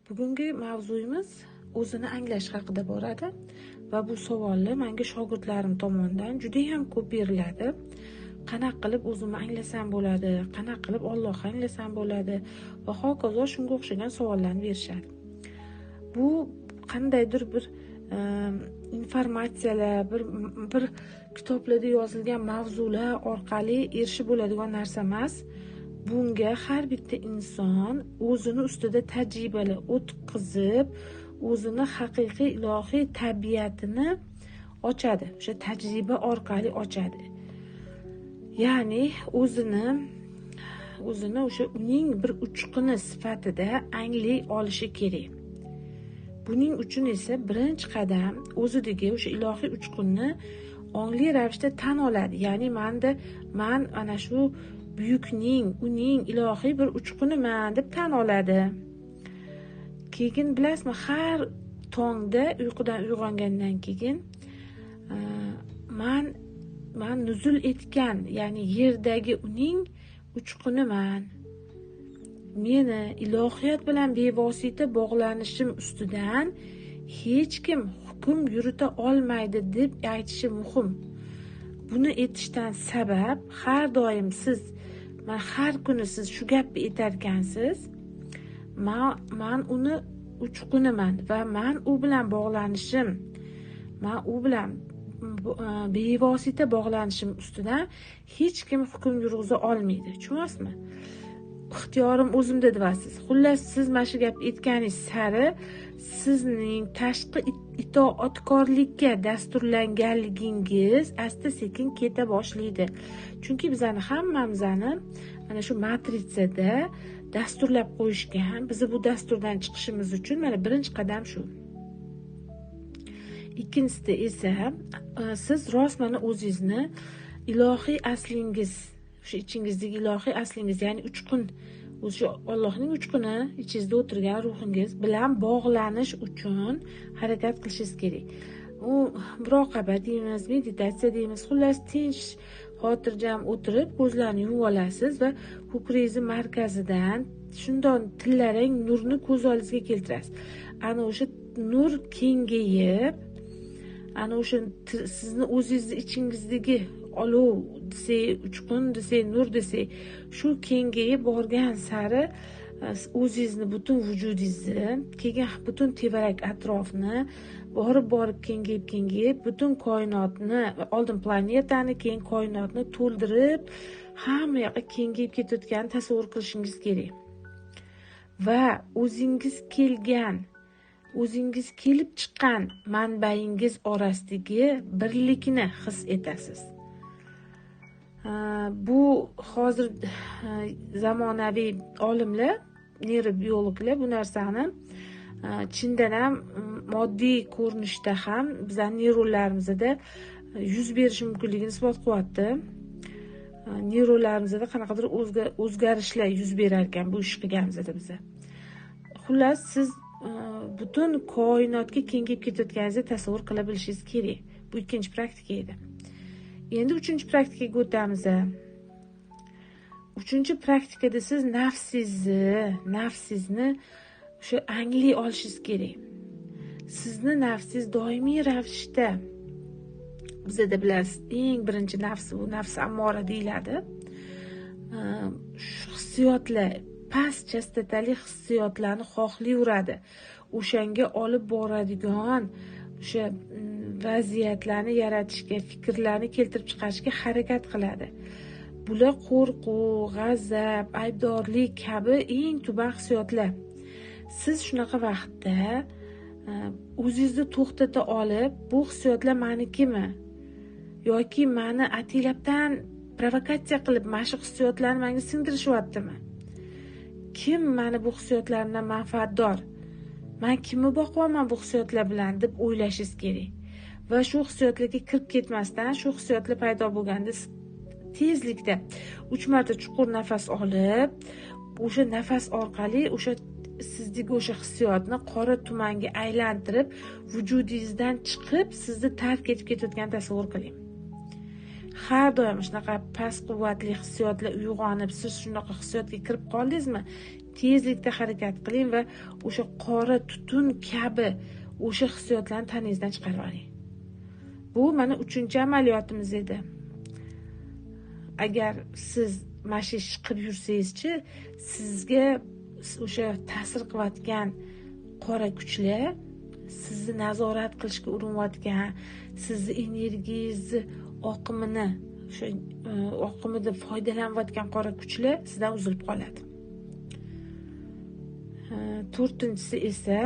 Bugungi mavzuyimiz o'zini anglash haqida boradi va bu savolni menga shogirdlarim tomonidan juda ham ko'p beriladi. Qanaqa qilib o'zimni anglasam bo'ladi, qanaqa qilib Allohni anglasam bo'ladi va hokazo shunga o'xshagan savollarni berishadi. Bu qandaydir bir informatsiyalar, bir kitoblarda yozilgan mavzular orqali erishib bo'ladigan narsa emas. Bunga har bitta inson o'zini ustida tajribalar o'tkazib, o'zini haqiqiy ilohiy tabiatini ochadi. O'sha tajriba orqali ochadi. Ya'ni o'zini o'sha uning bir uchquni sifatida anglay olishi kerak. Buning uchun esa birinchi qadam o'zidagi o'sha ilohiy uchqunni ongli ravishda tan oladi. Ya'ni man ana shu buyukning, uning ilohiy bir uchquniman deb tan oladi. Keyin bilasizmi, har tongda uyqudan uyg'ongandan keyin man nuzul etgan, ya'ni yerdagi uning uchquniman. Meni ilohiyat bilan bevosita bog'lanishim ustidan hech kim hukm yurita olmaydi deb aytishi muhim. Buni aytishdan sabab har doim siz, man har kuni siz shu gapni aytarkansiz, man uni uchquniman va man u bilan bog'lanishim, man u bilan bevosita bog'lanishim ustidan hech kim hukm yurg'iza olmaydi. Tushunyapsizmi? Ixtiyorim o'zimda deyapsiz. Xullas, siz mana shu gapni aytganingiz sari sizning tashqi itoatkorlikka dasturlanganligingiz asta-sekin keta boshlaydi. Chunki bizani hammamizni mana shu matritsada dasturlab qo'yishgan, biz bu dasturdan chiqishimiz uchun mana birinchi qadam shu. Ikkinchisida esa siz rost mana o'zingizni ilohiy aslingiz, o'sha ichingizdagi ilohiy aslingiz, ya'ni uchqun, o'sha Allohning uchquni ichingizda o'tirgan ruhingiz bilan bog'lanish uchun harakat qilishingiz kerak. U muroqaba deymiz, meditatsiya deymiz, xullas tinch, xotirjam o'tirib ko'zlarni yumib olasiz va ko'kragingiz markazidan shundan tillarang nurni ko'z oldingizga keltirasiz. Ana o'sha nur kengayib, ana o'sha sizni o'zingizni ichingizdagi olov desak, uchqun desak, nur desak, shu kengayib borgan sari o'zingizni butun vujudingizni, keyin butun tevarak atrofni borib kengayib butun koinotni, oldin planetani, keyin koinotni to'ldirib, hamma yoqqa kengayib ketayotganini tasavvur qilishingiz kerak. Va o'zingiz kelgan, o'zingiz kelib chiqqan manbaingiz orasidagi birlikni his etasiz. Bu hozir zamonaviy olimlar, neyrobiologlar bu narsani chindan ham moddiy ko'rinishda ham bizning neyronlarimizda yuz berishi mumkinligini isbot qilyapti. Neyronlarimizda qanaqadir o'zgarishlar yuz berar ekan bu ish qilganimizda biza. Xullas, siz butun koinotga kengayib ketayotganingizni tasavvur qila bilishingiz kerak. Bu ikkinchi praktika edi. Endi uchinchi praktikaga o'tamiz. Uchinchi praktikada siz nafsingizni o'sha anglay olishingiz kerak. Sizni nafsingiz doimiy ravishda, bizada bilasiz, eng birinchi nafs bu nafs ammora deyiladi. Shu hissiyotlar, past chastotali hissiyotlarni xohlayveradi. O'shanga olib boradigan o'sha vaziyatlarni yaratishga, fikrlarni keltirib chiqarishga harakat qiladi. Bular qo'rquv, g'azab, aybdorlik kabi eng tuban hissiyotlar. Siz shunaqa vaqtda o'zingizni to'xtata olib, bu hissiyotlar menikimi yoki meni ataylabdan provokatsiya qilib mana shu hissiyotlarni menga singdirishyaptimi? Kim meni bu hissiyotlarimdan manfaatdor? Men kimni boqyapman bu hissiyotlar bilan deb o'ylashingiz kerak. Va shu hissiyotlarga kirib ketmasdan, shu hissiyotlar paydo bo'lganda tezlikda 3 marta chuqur nafas olib, o'sha nafas orqali o'sha sizdagi o'sha hissiyotni qora tumanga aylantirib, vujudingizdan chiqib, sizni tark etib ketayotganini tasavvur qiling. Har doim shunaqa past quvvatli hissiyotlar uyg'onib, siz shunaqa hissiyotga kirib qoldingizmi, Tezlikda harakat qiling va o'sha qora tutun kabi o'sha hissiyotlarni tanangizdan chiqarib oling. Bu mana 3-chi amaliyotimiz edi. Agar siz mana shu ish qilib yursangizchi, sizga o'sha ta'sir qilayotgan qora kuchlar, sizni nazorat qilishga urinayotgan, sizni energiyangizni oqimini, o'sha oqimida foydalanayotgan qora kuchlar sizdan uzilib qoladi. 4-chisi esa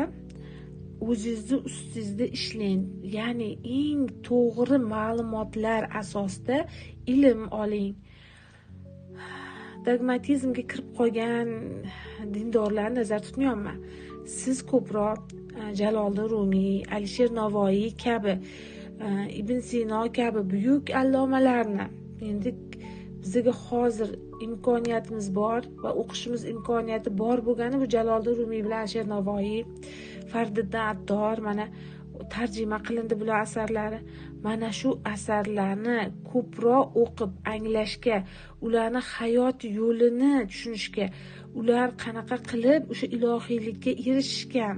o'zingizni ustingizda ishlang, ya'ni eng to'g'ri ma'lumotlar asosida ilm oling. Dogmatizmga kirib qolgan dindorlarni nazarda tutmayapman. Siz ko'proq Jaloliddin Rumiy, Alisher Navoiy kabi, Ibn Sino kabi buyuk allomalarni, endi bizga hozir imkoniyatimiz bor va o'qishimiz imkoniyati bor bo'lgani bu Jaloliddin Rumiy bilan Alisher Navoiy, Fariddin Attor, mana tarjima qilindi bular asarlari. Mana shu asarlarni ko'proq o'qib anglashga, ularni hayot yo'lini tushunishga, ular qanaqa qilib o'sha ilohiylikka erishishgan,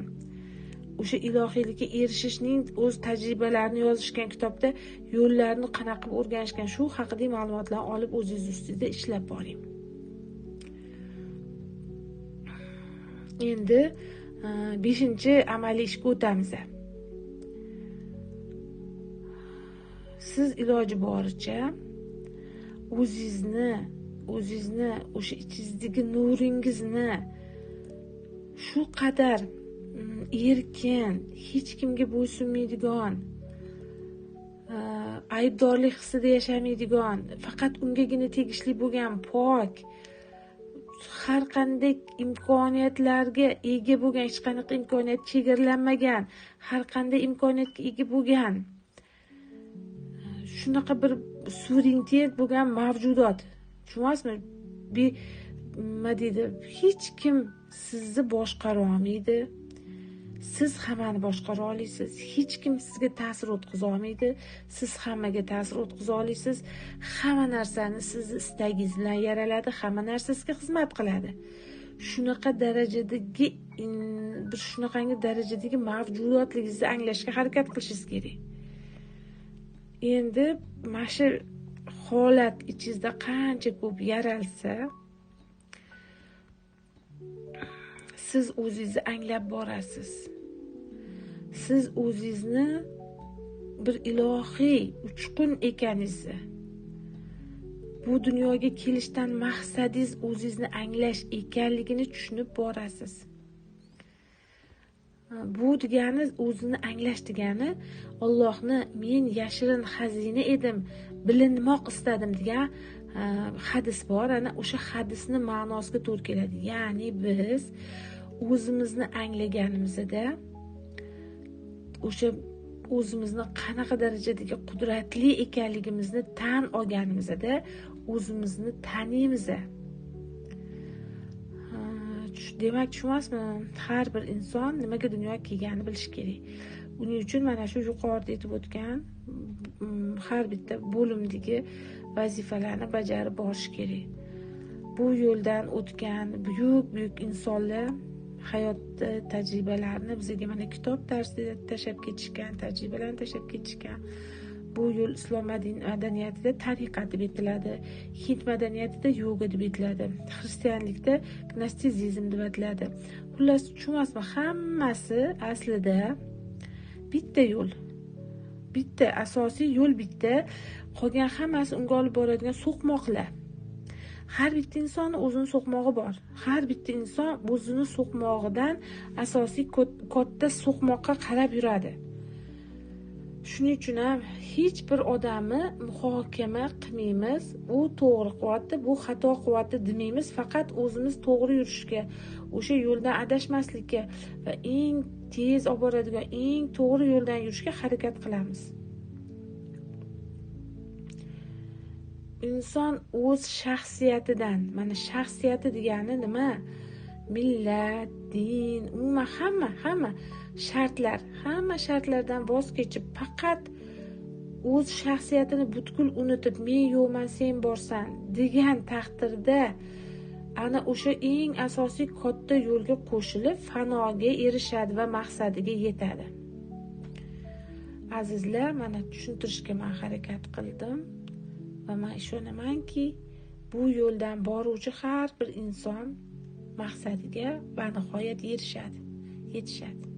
o'sha ilohiylikka erishishning o'z tajribalarini yozishgan kitobda yo'llarni qanaqa qilib o'rganishgan, shu haqidagi ma'lumotlarni olib o'zingiz ustida ishlab boring. Endi 5-chi amaliy ishga o'tamiz. Siz iloji boricha o'zingizni o'sha ichingizdagi nuringizni shu qadar erkin, hech kimga bo'ysunmaydigan, aybdorlik hissida yashamaydigan, faqat ungagina tegishli bo'lgan pok, har qanday imkoniyatlarga ega bo'lgan, hech qanaqa imkoniyat chegaralanmagan, har qanday imkoniyatga ega bo'lgan shunaqa bir suverenitet bo'lgan mavjudot. Tushunasizmi? Nima deydi? Hech kim sizni boshqara olmaydi. Siz hammani boshqara olasiz. Hech kim sizga ta'sir o'tkaza olmaydi. Siz hammaga ta'sir o'tkaza olasiz. Hamma narsani sizni istagingiz bilan yaraladi, hamma narsa sizga xizmat qiladi. Shunaqa darajadagi bir shunaqangi darajadagi mavjudotligingizni anglashga harakat qilishingiz kerak. Endi mana shu holat ichingizda qancha ko'p yaralsa, siz o'zingizni anglab borasiz. Siz o'zingizni bir ilohiy uchqun ekaningizni, bu dunyoga kelishdan maqsadingiz o'zingizni anglash ekanligini tushunib borasiz. Bu degani, o'zini anglash degani, Allohni men yashirin xazina edim, bilinmoq istadim degan hadis bor. Ana o'sha hadisni ma'nosiga to'g'ri keladi. Ya'ni biz o'zimizni anglaganimizda o'sha o'zimizni qanaqa darajadagi qudratli ekanligimizni tan olganimizda o'zimizni taniymiz. Demak, tushunasizmi? Har bir inson nimaga dunyoga kelganini bilishi kerak. Uning uchun mana shu yuqorida aytib o'tgan har bitta bo'limdagi vazifalarni bajarib borish kerak. Bu yo'ldan o'tgan buyuk-buyuk insonlar hayotda tajribalarni bizga mana kitob tarzida tashlab ketishgan, tajribalarni tashlab ketishgan. Bu yo'l islom madaniyatida tariqat deb aytiladi, Hind madaniyatida yoga deb aytiladi, xristianlikda gnostizm deb aytiladi. Xullas, tushunasizmi, hammasi aslida bitta yo'l. Bitta asosiy yo'l bitta, qolgan hammasi unga olib boradigan so'qmoqlar. Har bitta insonning o'zini so'qmog'i bor. Har bitta inson o'zini so'qmog'idan asosiy katta so'qmoqqa qarab yuradi. Shuning uchun ham hech bir odamni muhokama qilmaymiz. U to'g'ri qilyapti, bu xato qilyapti demaymiz. Faqat o'zimiz to'g'ri yurishga, o'sha yo'ldan adashmaslikka va eng tez olib boradigan, eng to'g'ri yo'ldan yurishga harakat qilamiz. Inson o'z shaxsiyatidan, mana shaxsiyati degani nima? Millat, din, umuman hamma shartlar, hamma shartlardan voz kechib, faqat o'z shaxsiyatini butkul unutib, men yo'qman, sen borsan degan taqdirda Ana o'sha eng asosiy katta yo'lga qo'shilib fanoga erishadi va maqsadiga yetadi. Azizlar, mana tushuntirishga men harakat qildim va men ishonamanki, bu yo'ldan boruvchi har bir inson maqsadiga va nihoyat erishadi, yetishadi.